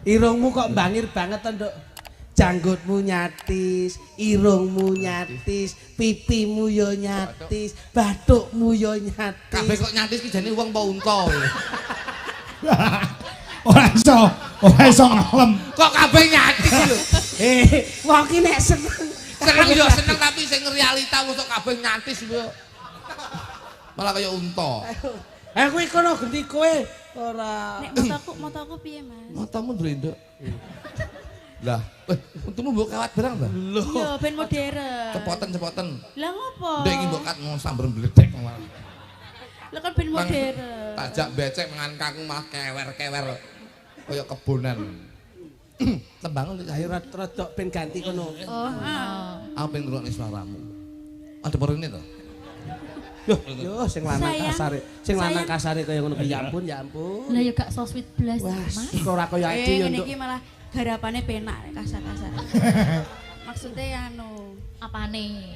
Irungmu kok bangir banget to, Nduk. Janggutmu nyatis, irungmu nyatis, pipimu yo nyatis, bathukmu yo nyatis. Kabeh kok nyatis ki jane wong apa unta. Ora iso, ora iso ngalem. Kok kabeh nyatis lho. Eh, wong ki nek seneng. Seneng yo seneng tapi sing realita wong kok kabeh nyatis yo. Malah kaya unta. Eh, kuwi kono genti kowe ora. Nek motoku, motoku piye, Mas? Matamu ndrendok. Lah, eh, untumu mbok kawat barang ta? Iya, ben modern. Cepoten-cepoten. Lah ngopo? Ndek iki mbok kat mau samber bledek malah. Lah kan ben modern. Tajak becek mangan kangkung malah kewer-kewer. Kaya kebonan. Tembang lho. Ayo rodok ben ganti kono. Oh, ah. Aku pengen ngrungokne suaramu. Ada porene to? Yo, yo sing lanang Sayang. kasare, sing lanang Sayang. kasare kaya ngono ki ya ampun, ya ampun. Lah ya gak so sweet blas, Wah, Mas. ora kaya Eh, iki yo, ngene Nduk. iki malah garapane penak nek kasar-kasar. Maksudnya anu, Apane?